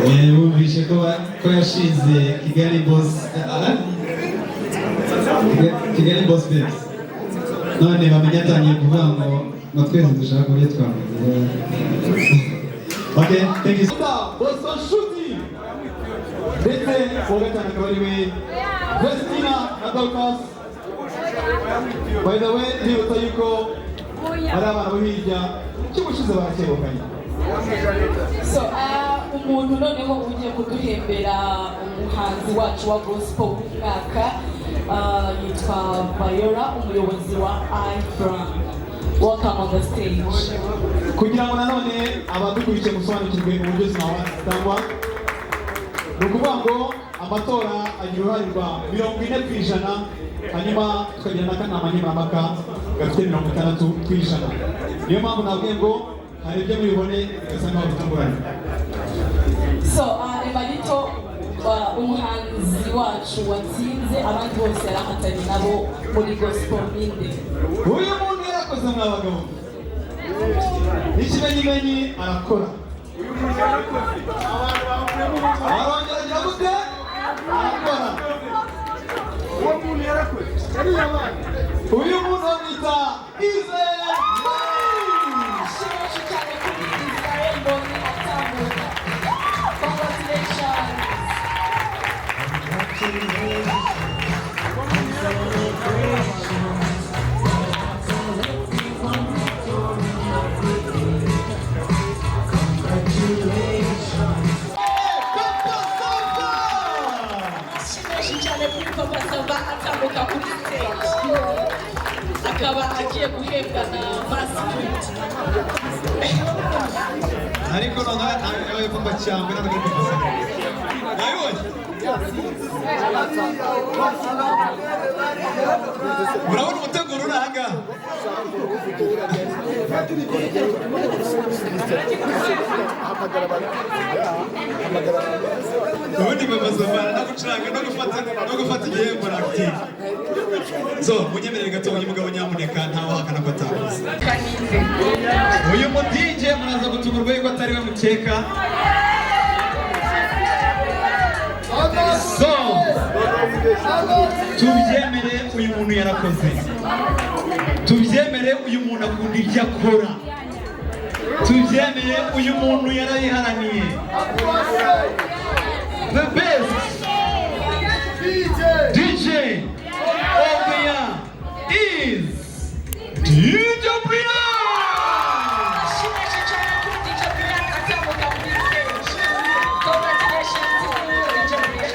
Bumvishe ko yashinze Kigali Boss, Kigali Boss Babes, none bamenye atangiye kuvuga ngo twese dushaka uburyo twamugera. Okay, thank you. Bosco Nshuti, ndetse uwa gatanu akaba ari we Vestina na Dorcas. By the way, ndibutsa yuko ari abana bo hirya cy'ubushize barakegukanye. So umuntu noneho ugiye kuduhembera umuhanzi wacu wa gospel w'umwaka yitwa Viola, umuyobozi wa iBrand. Welcome on the stage. Kugira ngo nanone abadukurikiye musobanukirwe uburyo zino awards zitangwa, ni ukuvuga ngo amatora agira uruhare rwa 40%, hanyuma tukagira n'akanama nkemurampaka gafite 60%. Niyo mpamvu nabwiye ngo hari ibyo mubibone bigasa nkaho bitunguranye. So Emalito, umuhanzi wacu watsinze abandi bose yarahatanye nabo muri gospel ninde? Uyu muntu yarakoze, mwa bagabo, n'ikimenyimenyi arakora, arongera agira gute? Arakora. Uwo muntu yarakoze, yariye abana. Uyu muntu bamwita Israel. Shimisha cyane kuri Israel Mbonyi atambuka. Congratulations. Papa Sava! Shimisha cyane kuri Papa Sava atambuka kuri stage, akaba agiye guhembwa na Maskit. Ariko noneho yabaye Papa Cyangwe, ntabwo ari Papa Sava. Nabibonye, murabona umuteguro uri ahangaha. Ubundi Papa Sava no gucuranga no gufata igihembo na active. So munyemerere gato, uyu mugabo nyamuneka, ntawahakana ko atakoze. Kaninde? Uyu mu DJ muraza gutungurwa yuko atari we mukeka. So tubyemere, uyu muntu yarakoze. Tubyemere, uyu muntu akunda ibyo akora. Tubyemere, uyu muntu yarabiharaniye. The best DJ of the year is DJ Brian. Shimisha cyane kuri DJ Brian atambuka kuri stage. Congratulations to DJ Brian.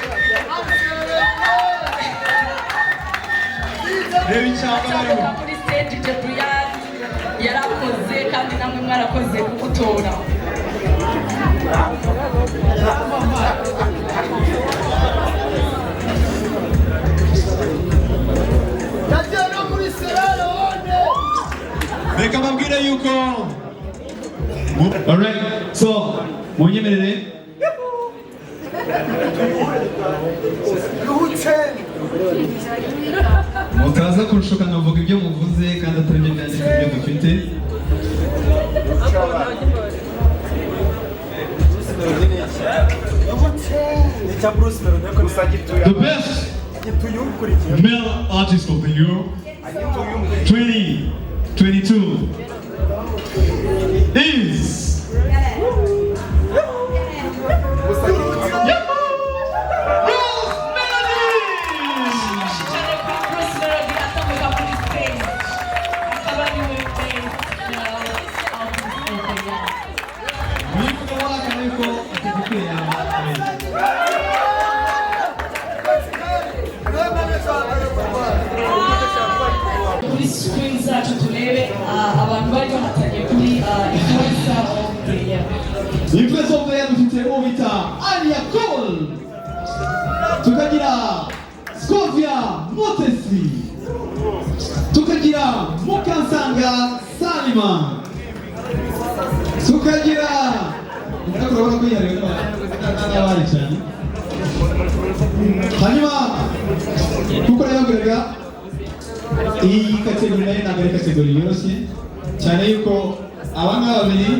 Reba icyapa Atambuka barimo. kuri stage. DJ Brian yarakoze, kandi namwe mwarakoze kumutora. Yagiye no muri Sierra Leone. Reka mbabwire yuko, alright, so munyemerere. Yuhuteni. Mutaza kunshuka nkavuga ibyo muvuze kandi atari byo byanditse ibyo dufite. The best male artist of the year 2022 is Bruce Melody! Cyane kuri Bruce Melody atambuka kuri stage, akaba ari we best male artist of the year. Uyu mugabo wahakana yuko atagikwiye yaba abeshya. Niwe manager wa mbere mu Rwanda. Kuri screen zacu turebe abantu bari bahatanye kuri influencer of the year. Influencer of the year dufite uwo bita Alliah Cool, tukagira Scovia Mutesi, tukagira Mukansanga Salima, tukagira, ariko urabona ko yihariwe n'abari cyane. Hanyuma kuko nababwiraga, iyi category nayo ntabwo ari category yoroshye cyane, yuko aba ngaba babiri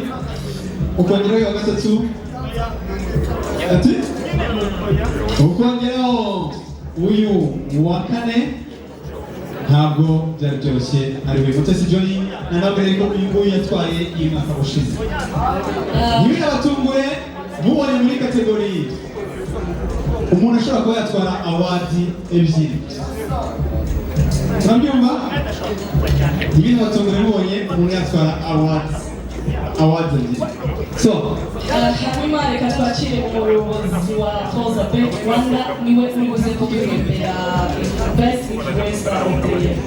ukongeraho uwa gatatu. Ati ukongeraho uyu wa kane, ntabwo byari byoroshye, ari we Mutesi Jolly. Nanabwire ko uyu nguyu yatwaye iyi mwaka ushize. Ntibinabatungure mubonye muri category umuntu ashobora kuba yatwara award ebyiri. Turabyumva, ntibinabatungure mubonye umuntu yatwara award ebyiri. So Hanyuma reka twakire umuyobozi wa Toza Bet Rwanda, niwe uri buze kuduhembera Best Influencer of the Year.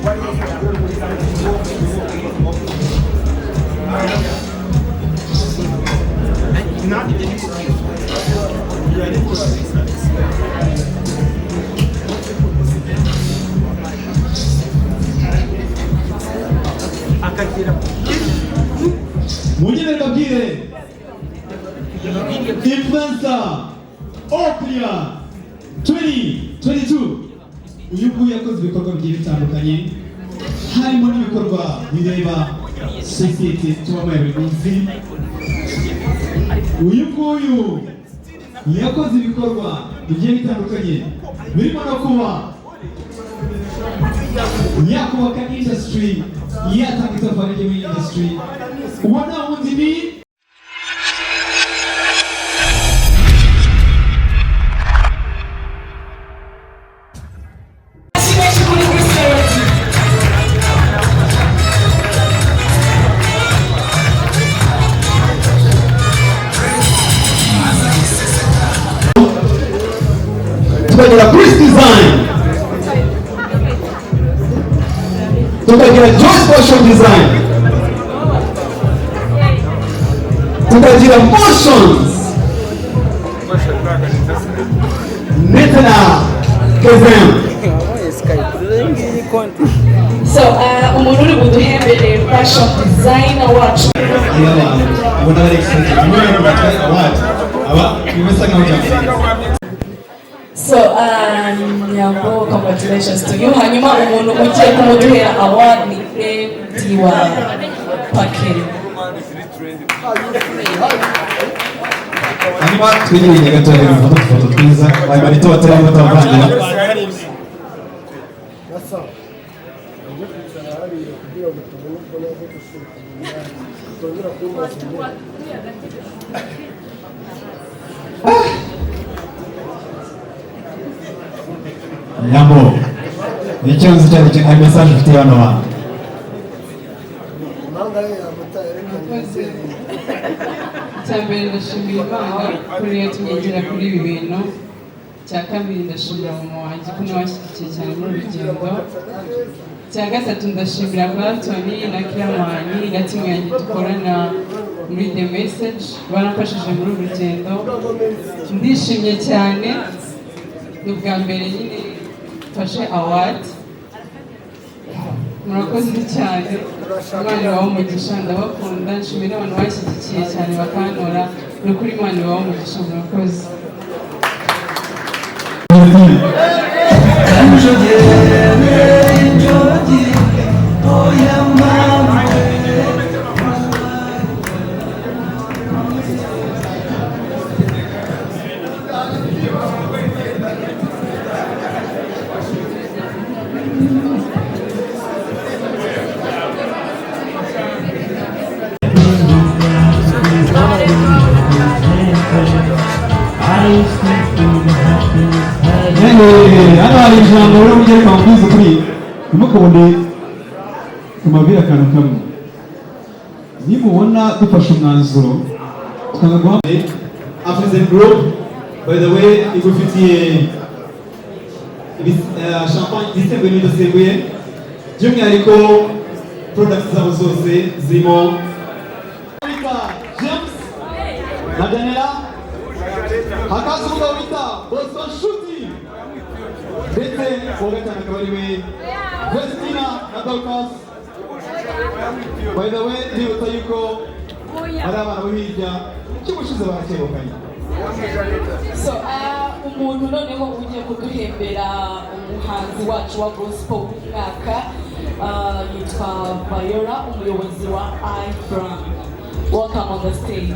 Munyene mbabwire Influencer of the Year 2022, uyu nguyu yakoze ibikorwa bigiye bitandukanye, harimo n'ibikorwa bireba sosiyete tubamo ya buri munsi. Uyu nguyu yakoze ibikorwa bigiye bitandukanye, birimo no kuba yakubaka industry, yatanga itafari rye muri industry. Uwo nta wundi ni Amashyi menshi kuri Bruce Melody. Tukagira Chris Design, tukagira Joyce Fashion Design, tukagira Motions ndetse na Kevin. So umuntu uri buduhembere fashion designer wacu. Iyo abantu ubona bari excited, niyo umuntu atwaye award aba bimeze nkaho byamurenze. So Nyambo, congratulations to you. Hanyuma umuntu ugiye kumuduhera award ni MD wa Pakeri. Hanyuma twigire gatoya rero, mufate udufoto twiza, bamarito batari batavangira. Ujye kwicara hariya kugira ngo tubone uko naza gusuka tongera kumbaza imbere. Nyambo, icyo nzi cyane cyo hari message ufitiye bano bantu. Impanga ye yamata yerekanye. Murakoze. Icya mbere, ndashimira Imana ko niyo yatumye ngera kuri ibi bintu. Icya kabiri, ndashimira mama wanjye ko nawe washyigikiye cyane muri uru rugendo. Icya gatatu, ndashimira Barton na Kiramani na team yanjye dukorana muri The Message, baramfashije muri uru rugendo. Ndishimye cyane, ni ubwa mbere nyine mfashe award. Murakoze cyane, Imana ibahe umugisha, ndabakunda. Nshimiye n'abantu bashyigikiye cyane bakantora. Ni ukuri Imana ibahe umugisha, murakoze. Hano hari ijambo rero mujye reka ukuri, ntimukabone tumabwire akantu kamwe. Nimubona dufashe umwanzuro tukanga guha African Group, by the way, igufitiye champagne zisembuye n'ibidasembuye, by'umwihariko products zabo zose zirimo bita James na Daniela, hakaza umugabo bita Bosco Nshuti, ndetse uwa gatanu akaba ari we Vestina na Dorcas. By the way, ndibutsa yuko ari abana bo hirya cy'ubushize barakegukanye. So umuntu noneho ugiye kuduhembera umuhanzi wacu wa gospel w'umwaka yitwa Viola, umuyobozi wa iBrand. Welcome on the stage.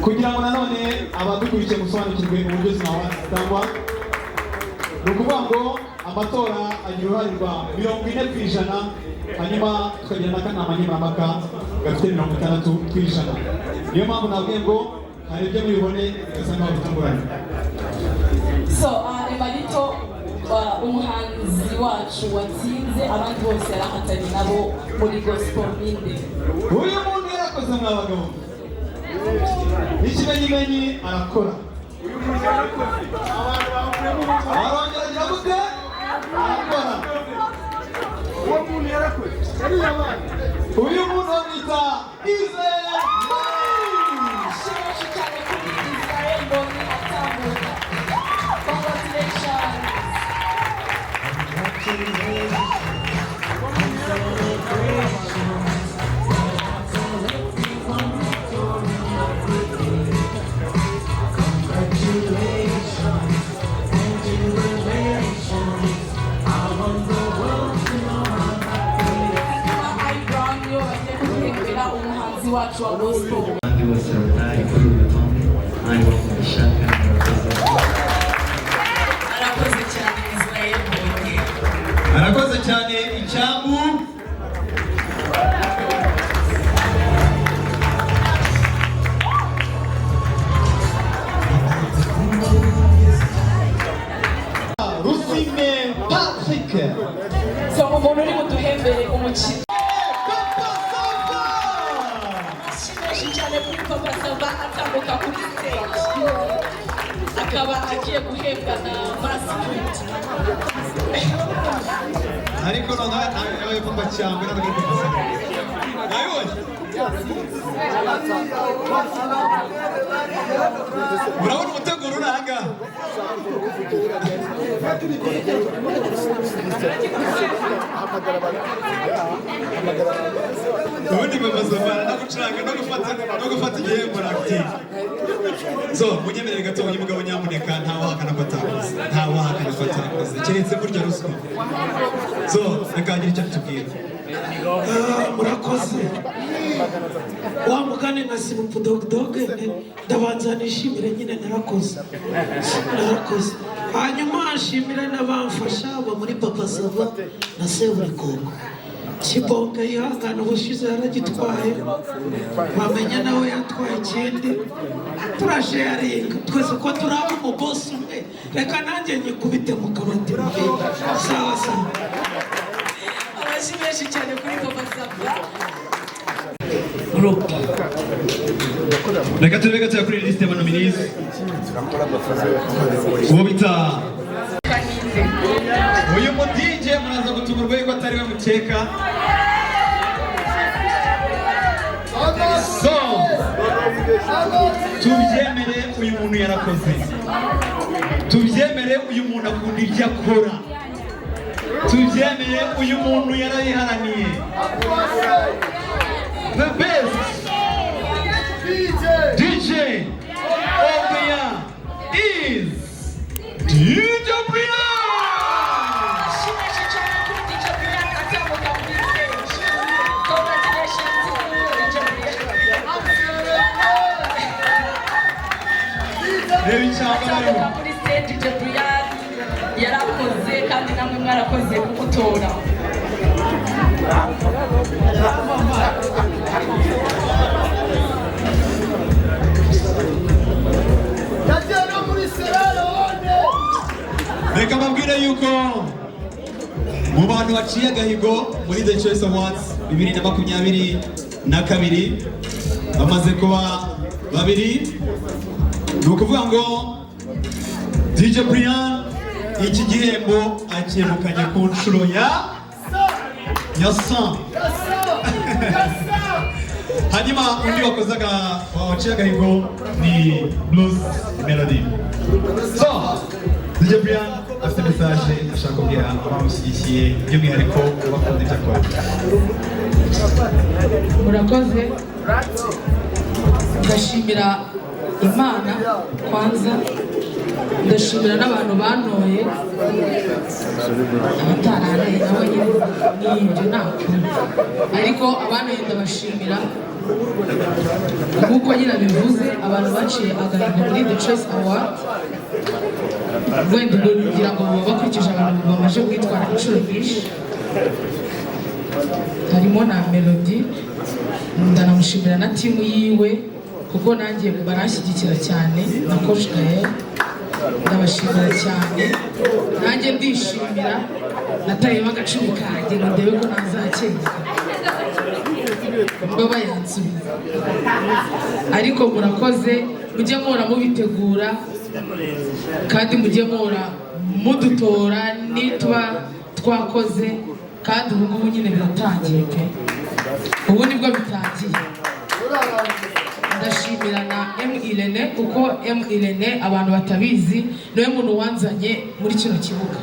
Kugira ngo nanone abadukurikiye musobanukirwe uburyo zino awards zitangwa, ni ukuvuga ngo amatora agira uruhare rwa 40%, hanyuma tukagira n'akanama nkemurampaka gafite 60%. Niyo mpamvu nabwiye ngo hari ibyo mubibone bigasa nkaho bitunguranye. So, Emalito, umuhanzi wacu watsinze abandi bose yarahatanye nabo muri gospel ninde? Uyu muntu yarakoze, mwa bagabo, n'ikimenyimenyi arakora, arongera agira gute? Arakora. Uyu muntu bamwita Israel. Shimisha cyane kuri Israel Mbonyi atambuka. Congratulations. Hanyuma Ibrown niyo bagiye guhembera umuhanzi wacu wa gospel. Abandi bose batari kuri uru rutonde, mwari bamugisha kandi murakoze. Arakoze cyane Israel Mbonyi. Arakoze cyane icyambu. Rusine Patrick. So umuntu uri buduhembere umukino. Papa Sava. Amashyi menshi cyane kuri Papa Sava atambuka kuri stage, akaba agiye guhembwa na Masikudi. Ariko noneho yabaye Papa Cyangwe, ntabwo ari Papa Sava. Nabibonye, murabona umuteguro uri aha ngaha. Ubundi Papa Sava no gucuranga no gufata igihembo na active. So munyemerere gato, uyu mugabo nyamuneka, ntawahakana ko atakoze, ntawahakana ko atakoze, keretse burya ruswa. So reka hagire icyo atubwira. Murakoze. Wa mugani nka simupudogidoge, ndabanza nishimire nyine, narakoze, narakoze. Hanyuma nshimire n'abamfasha bo muri Papa Sava na Seburikoko. Kibonga yihangana, ubushize yaragitwaye, bamenya nawe yatwaye ikindi, turasharinga twese ko turaba umubosi umwe. Reka nanjye nyikubite mu kabati. Sawa sawa. Amashyi menshi cyane kuri Papa Sava group. Reka turebe gatoya kuri liste y'aba nominees. Uwo bita Kaninde. Uyu mu DJ muraza gutungurwa yuko atari we mukeka. So tubyemere, uyu muntu yarakoze. Tubyemere, uyu muntu akunda ibyo akora. Tubyemere, uyu muntu yarabiharaniye. The best DJ of the year is DJ Brian. Amashyi menshi cyane kuri DJ Brian atambuka kuri stage. Congratulations, DJ Brian. Reba icyapa Atambuka barimo. kuri stage. DJ Brian yarakoze kandi namwe mwarakoze kumutora. Yagiye no muri Sierra Leone. Reka mbabwire yuko mu bantu baciye agahigo muri The Choice Awards 2022 bamaze kuba babiri. Ni ukuvuga ngo DJ Brian iki gihembo akegukanye ku nshuro ya 100. Hanyuma undi wakoze waciye agahigo ni Bruce Melody. So DJ Brian afite message ashaka kubwira abamushyigikiye, by'umwihariko bakunda ibyo akora. Murakoze. Ndashimira Imana kwanza, ndashimira n'abantu bantoye, abataranteye nabo nyine ni ibyo nta kundi, ariko abantoye ndabashimira. Nk'uko nyine abivuze, abantu baciye agahigo muri The Choice Award, wenda ubwo kugira ngo baba bakurikije abantu bamaze kwitwara inshuro nyinshi, harimo na Melody. Ndanamushimira na team yiwe, kuko nanjye baranshyigikira cyane, na Coach Gael, ndabashimira cyane. Nanjye ndishimira, natayemo agacumi kanjye ngo ndebe ko nazakenyera mba bayansubiza. Ariko murakoze, mujye muhora mubitegura kandi mujye muhora mudutora nituba twakoze. Kandi ubu ngubu nyine biratangiye pe, ubu nibwo bitangiye. Ndashimira na M Irene, kuko M Irene, abantu batabizi, niwe muntu wanzanye muri kino kibuga.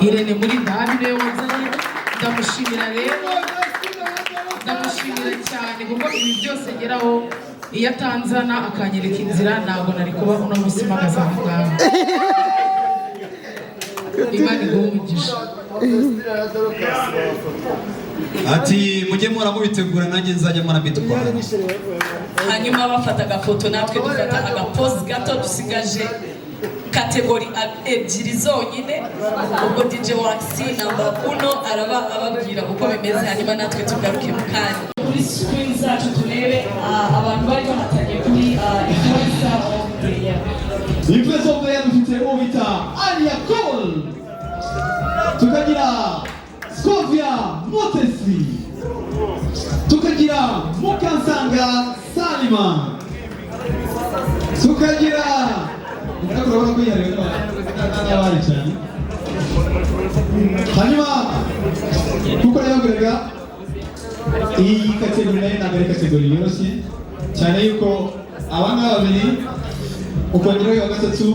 Irene muri ndahabi niwe wanzanye. Ndamushimira rero, ndamushimira cyane, kuko ibi byose ngeraho, iyo atanzana akanyereka inzira, ntabwo nari kuba uno munsi mpagaze aha ngaha. Imana iguhe umugisha. Ati mujye muhora mubitegura, nanjye nzajya mpora mbitwara. Hanyuma bafata agafoto, natwe dufata agapozi gato. Dusigaje category ebyiri zonyine. Ubwo DJ Waxi namba uno araba ababwira uko bimeze, hanyuma natwe tugaruke mu kanya kuri screen zacu turebe abantu bari bahatanye kuri Influencer of the Year. Influencer of the Year, dufite uwo bita Alia Cole, tukagira Scovia Mutesi, tukagira Mukansanga Salima, tukagira, ariko urabona ko yihariwe n'abari cyane. Hanyuma kuko nababwiraga, iyi category nayo ntabwo ari category yoroshye cyane, yuko aba ngaba babiri ukongeraho uwa gatatu,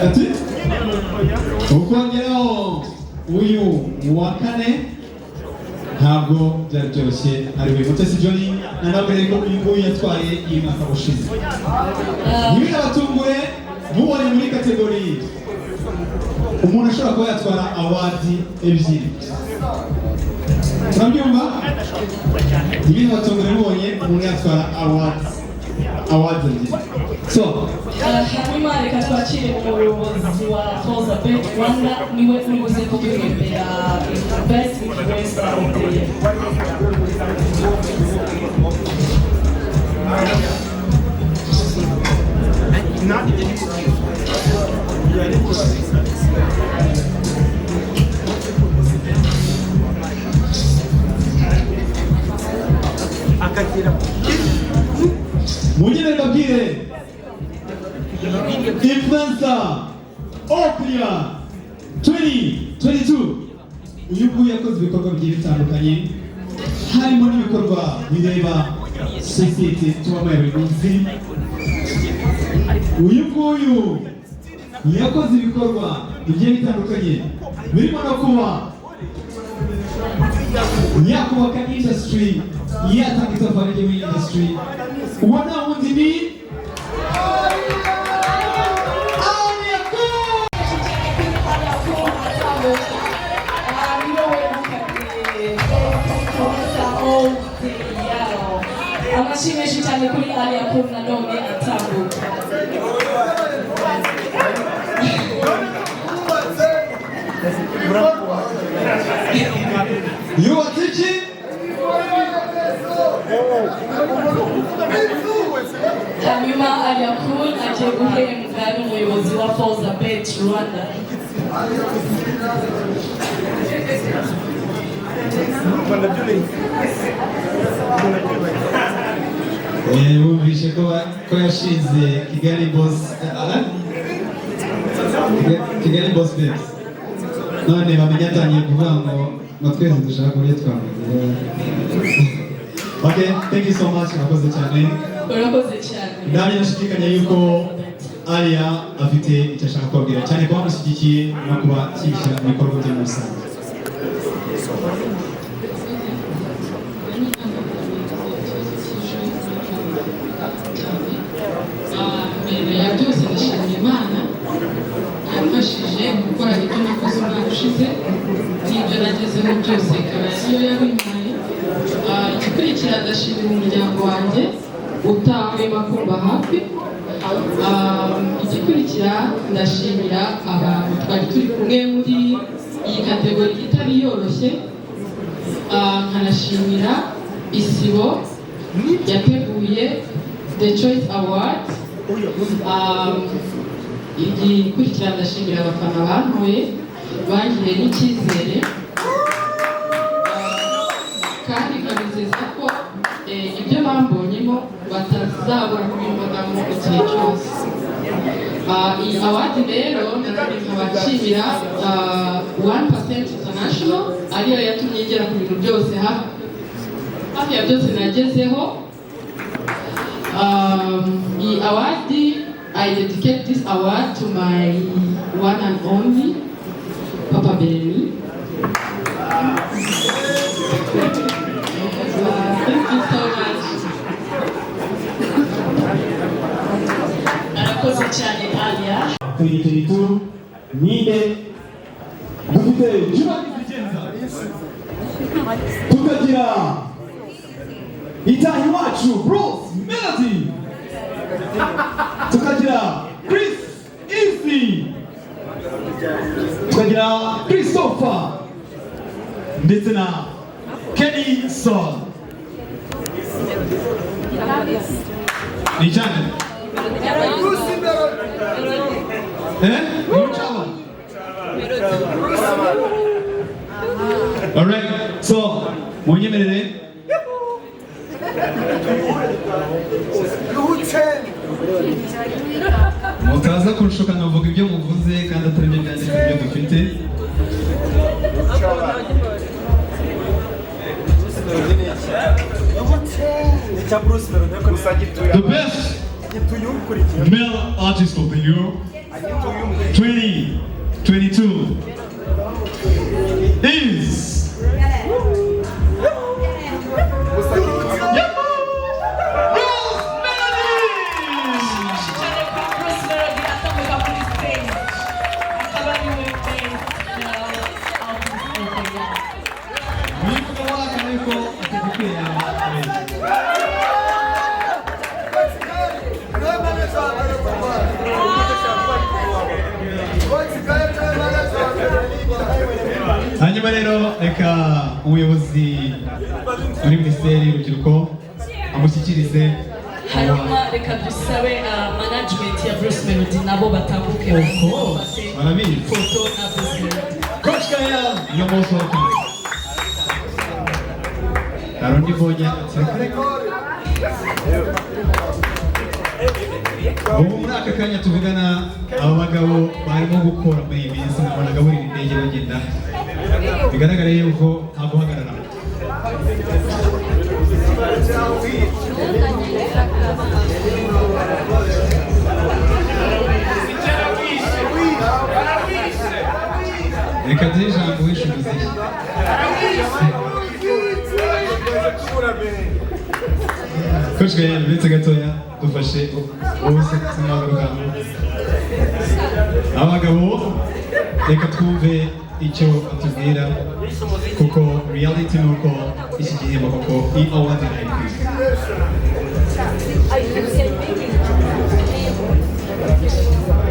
ati ukongeraho uyu wa kane, ntabwo byari byoroshye. Ari we Mutesi Jolly. Nanabwire ko uyu nguyu yatwaye iyi mwaka ushize. Ntibinabatungure mubonye muri category umuntu ashobora kuba yatwara award ebyiri. Turabyumva, ntibinabatungure mubonye umuntu yatwara award ebyiri. So Hanyuma reka twakire umuyobozi wa Foza Bet Rwanda, niwe uri buze kuduhembera Best Influencer of the Year. Munyine mbabwire Influencer of the Year 2022. Uyu nguyu yakoze ibikorwa bigiye bitandukanye, harimo n'ibikorwa bireba sosiyete tubamo ya buri munsi. Uyu nguyu yakoze ibikorwa bigiye bitandukanye, birimo no kuba yakubaka industry, yatanga itafari rye muri industry. Uwo nta wundi ni Alliah Cool. Niwe wegukanye Best Influencer of the Year. Amashyi menshi cyane kuri Alliah Cool nanone atambuka. Yubatse iki? Hanyuma Alliah Cool agiye guhembwa n'umuyobozi wa Foza Bet Rwanda. Bumvishe ko yashinze Kigali Boss, Kigali Boss Babes, none bamenye atangiye kuvuga ngo twese dushaka uburyo twamugira. Okay, thank you so much, murakoze cyane. Urakoze cyane. Ndamya nashidikanya yuko Alliah afite icyo ashaka kubabwira, cyane kuba bamushyigikiye no kuba ashyigikira ibikorwa bye muri rusange. Mbere ya byose, ndashimira Imana yamfashije gukora ibyo nakoze umwaka ushize, n'ibyo nagezeho byose ikaba ariyo yabimpaye. Igikurikira Igikurikira, ndashimira umuryango wanjye utahwema kumba hafi. Igikurikira, ndashimira abantu twari turi kumwe muri iyi category itari yoroshye. Nkanashimira Isibo yateguye The Choice Award. Igikurikira, ndashimira abafana bantoye, bangiriye n'icyizere, kandi nkabizeza ko ibyo bambonyemo batazabura kubimbonamo igihe cyose. Iyi award rero nanone nkaba nshimira 1% International, ariyo yatumye ngera ku bintu byose, hafi ya byose nagezeho. Iyi award, I dedicate this award to my one and only Papa Bereni. Thank you so much. Arakoze cyane Alia. 2022 ninde? Dufite Juno Kizigenza, tukagira Itahi Wacu Bruce Melody, tukagira Chris Easy, tukagira Christopher ndetse na Kenny Sol. Ni cyane, eh ni Ruchaba. Alright, so munyemerere mutaza kunshuka nkavuga ibyo muvuze kandi atari byo byanditse ibyo dufite. The best male artist of the year 2022 is Bruce Melody! Cyane kuri Bruce Melody atambuka kuri stage, akaba ari we best male artist of the year. Uyu mugabo wahakana yuko atagikwiye yaba abeshya. Hanyuma rero reka umuyobozi muri Minisiteri y'Urubyiruko amushyikirize. Hanyuma reka dusabe management ya Bruce Melody nabo batambuke. Of course, barabizi. Ifoto na Bruce Melody. Coach Gael, you're most welcome. Hari undi mbonye ati reka. Ubu muri aka kanya tuvugana, aba bagabo barimo gukora muri iyi minsi, nabonaga burira indege bagenda, bigaragara yuko nta guhagarara. Reka duhe ijambo uwishe umuziki. Coach Gael, uretse gatoya dufashe wowe se sinagaruka. Abagabo, reka twumve icyo atubwira, kuko reality ni uko iki gihembo koko iyi award irayikwiye.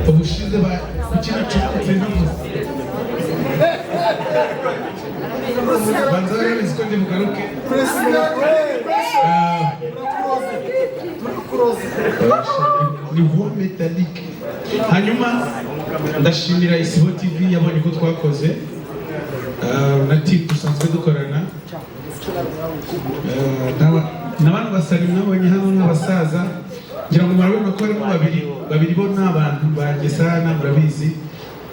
Ubushize gukina banza barabizi ko ndi bugaruke. Ni voix métallique. Hanyuma ndashimira Isibo TV yabonye ko twakoze, na team dusanzwe dukorana, n'abantu basari mwabonye hano nk'abasaza, ngira ngo murabona ko harimo babiri babiri bo ni abantu banjye sana, murabizi,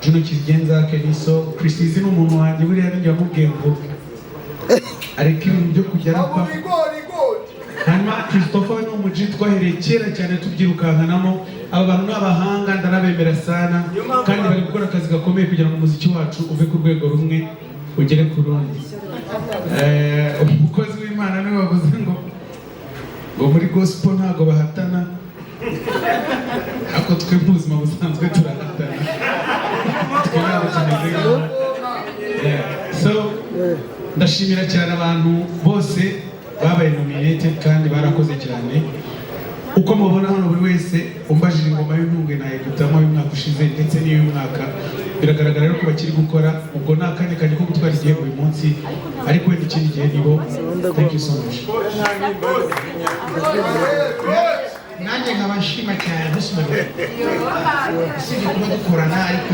Juno Kizigenza, Keniso, Chrisizi ni umuntu wanjye, buriya ninjye wamubwiye ngo areke ibintu byo kujya arapfa. Hanyuma Christopher we ni umuji twahereye kera cyane tubyirukankanamo. Aba bantu ni abahanga, ndanabemera sana, kandi bari gukora akazi gakomeye kugira ngo umuziki wacu uve ku rwego rumwe ugere ku rundi. Umukozi w'Imana niwe wavuze ngo muri gospel ntabwo bahatana, ariko twe mu buzima busanzwe turahatana, twe ntabwo tumeze nkaho. So ndashimira cyane abantu bose babaye nominé. nominated kandi barakoze cyane. Uko mubona hano, buri wese umbajije ingoma y'intungwe nayigutamo y'umwaka ushize ndetse n'iy'uyu mwaka. Biragaragara rero ko bakiri gukora. Ubwo ni akanya kanjye ko gutwara igihembo uyu munsi, ariko wenda ikindi gihe nibo. Thank you so much. Nanjye nkaba nshima cyane Bruce Melody, usibye kuba dukorana, ariko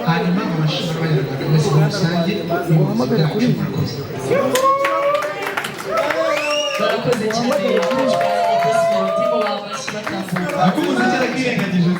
hanyuma nkaba nshima n'Abanyarwanda mwese muri rusange n'ubuyobozi bwacu. Murakoze. Barakoze cyane. Bruce Melody, bo bamashyi batambuka. Ak'umuziki arakirengagije.